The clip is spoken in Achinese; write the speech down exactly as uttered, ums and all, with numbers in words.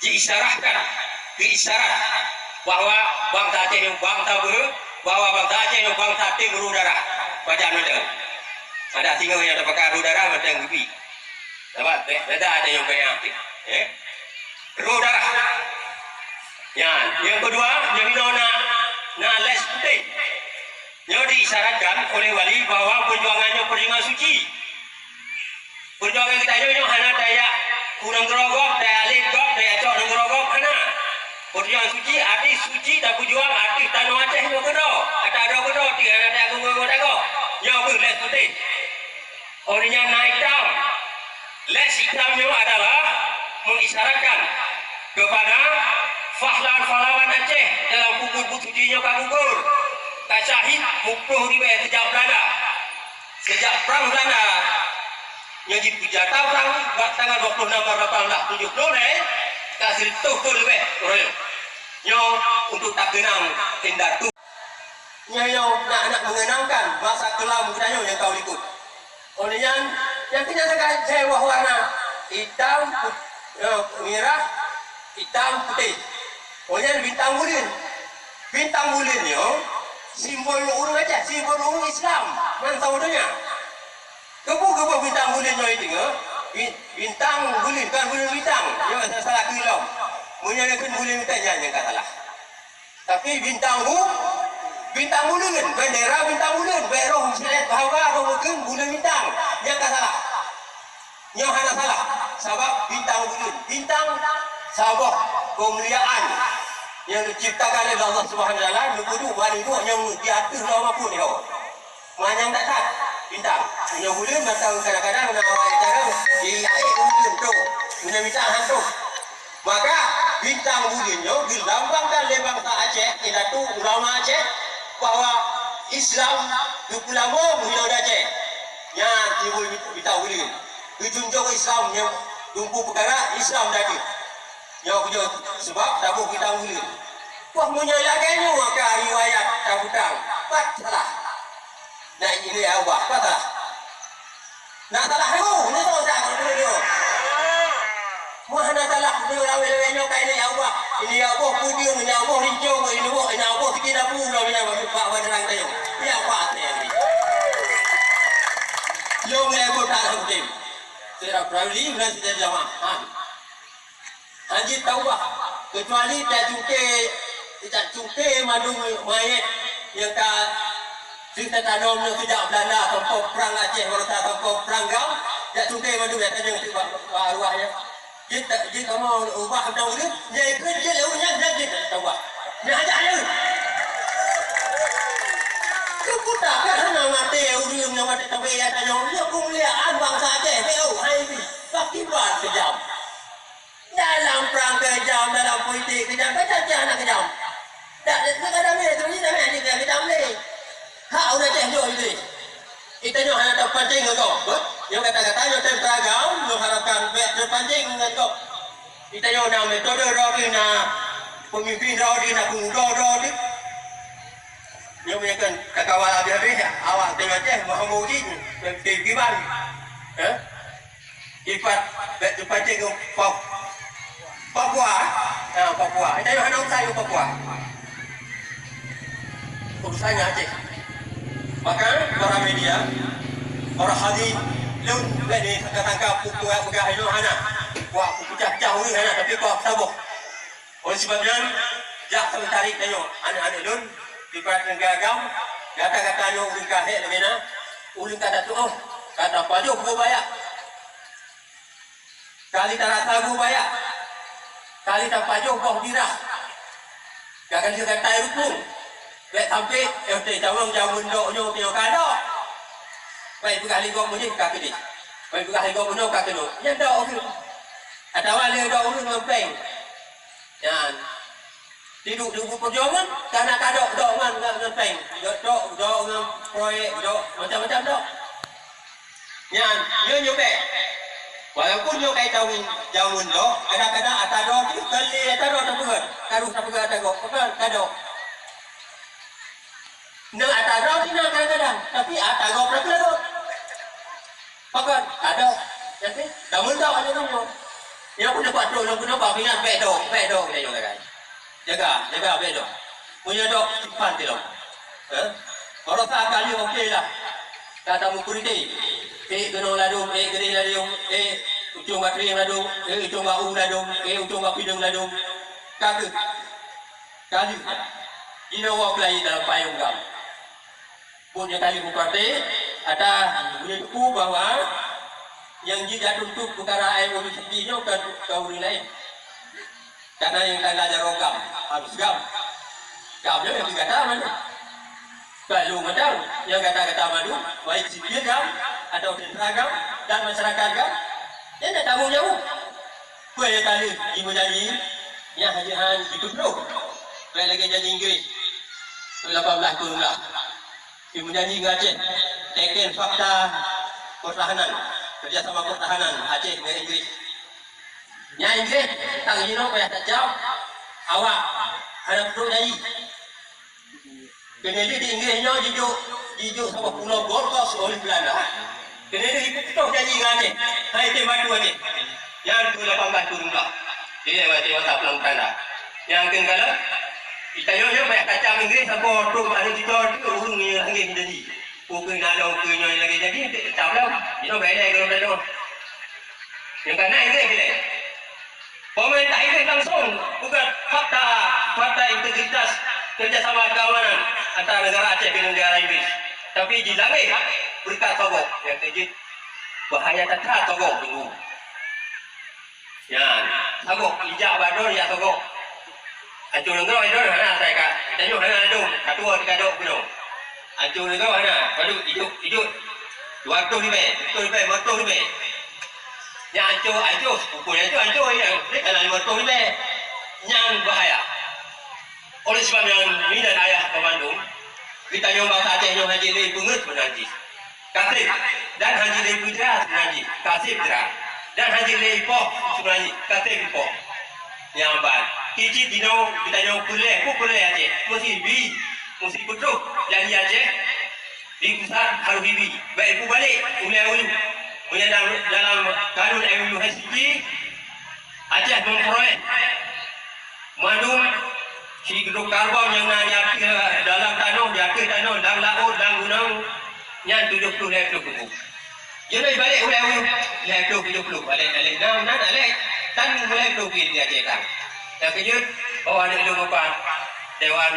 Diisyarahkan, diisyarat bahwa bangsa Aceh nyoe bangsa beu-, bahwa bangsa Aceh nyoe bangsa teuh beudarah. Pajan mantong. Ada singoh nyang tapaka beudarah mantong geubi. Sabab beda ada nyang kaya, eh? Beudarah. Nyan, nyang keudua, nyang inoe na, na les putéh. Nyoe diisyaratkan oleh wali bahwa perjuangan nyoe perjuangan suci. Perjuangan geutanyoe nyoe hana tajak u nanggroe gob, tajak lét gob, tajak cok nanggroe gob, hana. Perjuangan suci, arti suci tapeujuang ateueh tanoh Aceh nyoe keudroe, ata droe keudroe, ti hana tajak geugoe-goe tagoe. Nyoe kheueh les putéh. Óh lheueh nyan na itam. Les itam nyoe adalah mengisyaratkan kepada pahlawan-pahlawan Aceh dalam kubur-kubur suci nyoe ka gugur, ka syahid mupreh ribèe sejak Belanda. Sejak prang Belanda nyang jipeujata prang bak tanggal dua puluh enam Maret lapan belas tujuh puluh lhèe, ka sireutôh thôn leubeh uroe nyoe. Nyoe untuk takeunang indatu. Nyoe, nyoe nak, nak mengenangkan masa kelam geutanyoe nyang ka likot. Óh lheueh nyan, nyang keu nyan sagai jai wah warna itam, put-, eh, mirah, itam, putéh. Óh lheueh nyan bintang buleuen. Bintang buleuen nyoe simbol ureueng Aceh, simbol ureueng Islam bansa donya. Keupeue geuboh bintang buleuen nyoe i teungoh? Bi-, bintang buleuen, bukan buleuen bintang. Nyoe salah keu lom. Meunyoe kheun buleuen bintang, nyan nyang ka salah. Tapi bintang bu-, bintang buleuen, bendera bintang buleuen, bèk roh syèt haba roh bukon buleuen bintang. Nyan ka salah. Nyoe hana salah, sabab bintang buleuen, bintang saboh keumuliaan nyang diciptakan oleh Allah Subhanahu wa Taala, neupeuduek bak linto nyang di ateueh Lauh Mahfuz nyoe. Manyang that-that bintang. Meunyoe buleuen mantong kadang-kadang na awak cara di aek buleuen tu. Meunyoe bintang hantu. Maka bintang buleuen nyoe geulambangkan lé bansa Aceh, indatu ulama Aceh, bahwa Islam geupeulamong di Aceh. Nyan simbol bintang buleuen. Geujunjung Islam nyoe, teungku peukara Islam tadi. Nyoe keujeuet, sabab taboh bintang buleuen. Wah, meunyoe lagèe nyoe ka riwayat tapeugah, pat salah. Nah, ini ya Allah, pat salah. Nah, salah aku, ini salah saya kalau dulu. Wah, nah, salah dulu, lawé-lawé nyoe ka ini ya Allah. Ini ya Allah, pudium, ini ya Allah, rincong, ini ya Allah, ini ya Allah, sikit dah pun, dah, dah, dah, Pak Wandrang tayong. Ya, Pak, saya ni. Yo, nggak ikut tak ada hukum. Saya dah berani, berani saya jamaah. Ha. Hana jeuet taubah, keucuali tacungké, tacungké mandum manyét nyang ka seuh tatanom nyoe sejak Belanda sampoe prang Aceh, baroesa sampoe prang GAM, tacungké mandum nyang tanyong bak, bak arwah nyan. Jeuet ta-, jeuet kamoe ubah undang-undang, nyang ikheun jeuet lé ureueng nyan, nyan jeuet taubah. Nyan hajat lé. Keupeue takah hana maté ureueng nyang maté sabe ya tanyong, nyoe keumuliaan bansa Aceh, beu hai bi, pakiban keujam. Dalam prang keujam, dalam politik keujam, keujam, keujam, aneuk keujam. Dak, dak, dak, dak, dak, dak, dak, dak, dak, dak, hak ureueng Aceh nyoe Idris. Kita nyoe hana teupancing ngon gob. Nyoe kata-kata nyoe tem teragam, nyoe harapkan bèk teupancing ngon gob. Kita nyoe na metode droe, na pemimpin droe, na pemuda droe. Nyoe meunyoe kan kakawal habéh-habéh, awak teuh Aceh, Muhammad Udin, pemimpin kiban. Eh? Sifat bèk teupancing ngon Pa-, Papua. Ha, Papua. Kita nyoe hana urusan ngon Papua. Urusan nyan Aceh. Maka, para media, para hadirin, lôn bèk disangka-sangka peue-peue peugah nyoe hana. Wah, peucah-peucah ureueng hana, tapi kok saboh. Oleh sebab nyan, jak seumeuntari tanyoe, aneuk-aneuk lôn, di Praditya Agam, gata-gata nyoe ureueng ka hék leubeh na, ureueng ka tatu'oh, ka tapajoh boh baya. Kali tarasa boh baya, kali tapajoh boh birah, ka kali gata rukung. Bèk sampé, eh, teuh cawang jameun dok nyoe, nyoe ka dok. Pai peugah lé gob meunyoe ka keudeh. Pai peugah lé gob meunyoe ka keudok. Nyan dok ureueng. Atawa lé dok ureueng ngon péng. Nyan. Tiduek di buku perjuangan, karena ka dok, dok ngon, ngon, ngon péng. Dok, dok, dok ngon proyek, dok macam-macam dok. Nyan, nyoe, nyoe bèk. Walaupun nyoe kai tahu jauh nyoe, kadang-kadang ata droe tu, kali ata droe tapeugah, taruh tapeugah ata gob, peugah ata droe. Nyoe ata droe tu na kadang-kadang, tapi ata gob tapeugah gob. Peugah, ata droe. Jadi, dah meuledak ata droe nyoe. Nyang peunoh bak trok lom keunoe bak ingat bèk dok, bèk dok geutanyoe, kan. Jaga, jaga bèk dok. Meunyoe dok, simpan tilom. Eh? Baroesa ka lheueh oke lah. Ka tameukritik. Eh, gunong ladôm, eh, geudeh ladôm, eh, ujong bak kring ladôm, eh, ujong bak u ladôm, eh, ujong bak pidong ladôm. Ka keuh. Ka lheueh. Jinoe woe keulayi dalam payong GAM. Buet nyang ka lheueh meupartai, ata meunyoe teupeu bahwa nyang jijak tuntot peukara M O U City nyoe ka, ka ureueng laén. Karena nyang tanda jaroe GAM, harus GAM. GAM nyoe nyang gata mandum. Kalau mantong nyang gata-gata mandum, baik sipil GAM atau tentara GAM dan masyarakat GAM, nyan na tanggong jaweueb. Peue nyang ka lheueh jimeujanji, nyan hana jipeutroh. Bèk lagèe janji Inggris. Lapan belas Juli. Jimeujanji ngon Aceh, teken fakta pertahanan, kerjasama pertahanan Aceh ngon Inggris. Nyan Inggris, tang jinoe payah tajaweueb, awak hana peutrok janji. Keuneulheueh di Inggris nyoe jijok, jijok saboh pulo Gold Coast oleh Belanda. Keuneulheueh jipeutrok janji ngon Aceh, hai tem batu Aceh. Nyan keu lapan belas Juli. Di lewat masa perang Belanda. Nyang keu galak, geutanyoe nyoe payah tajam Inggris, saboh trok bak Inggris, ureueng nyang Inggris jadi. Peue keuh na lom keuh nyoe lagèe jadi, tak tahu lah. Jinoe bèk lé golom tanyoe. Nyang ka na Inggris lé. Pemerintah Inggris langsung peugah fakta, fakta integritas kerjasama keamanan antara negara Aceh dengan negara Inggris. Tapi jilangé beureukat sogok. Nyang keujeuet bahaya that-that sogok dulu. Nyan, sogok, ijak bak droe, ijak sogok. Ancô nanggroe, droe hana asai ka. Tanyoe hana ladôm, ka tuwoe teugadôk bunoe. Ancô nanggroe hana, padub ijuk, ijuk. Dua reutôh ribèe, reutôh ribèe, lima reutôh ribèe. Nyan ancô, ancô, ukur ancô, ancô, ya. Lé kana lima reutôh ribèe. Nyan bahaya. Oleh sebab nyan, mi dan ayah banmandum, geutanyoe bangsa Aceh nyoe hana jeuet lé peungeuet meunan jih. Kaseb, dan hana jeuet lé peudra meunan jih. Kaseb dra. Dan hana jeuet lé ipoh meunan jih. Kaseb ipoh. Nyang ban. Cit-cit jinoe geutanyoe peureulèe, peue peureulèe Aceh. Meusti bi, meusti peutrok janji Aceh. Di pusat harôh bi. Bèk peubalek ulèe u. Meunyoe dalam, dalam kanun M O U Helsinki, Aceh meupeuroleh mandum sigeudong karbon nyang na di ateueh, dalam tanoh, di ateueh tanoh, lam laôt, lam gunong, nyan tujoh ploh lhèe ploh kubu. Jinoe balek ulèe u, lhèe ploh tujoh ploh, balek, balek. Nah, nah, balek. Tan ulèe ploh pih di Aceh tan. Nyang keujeuet, oh, aneuk lôn upat Dewan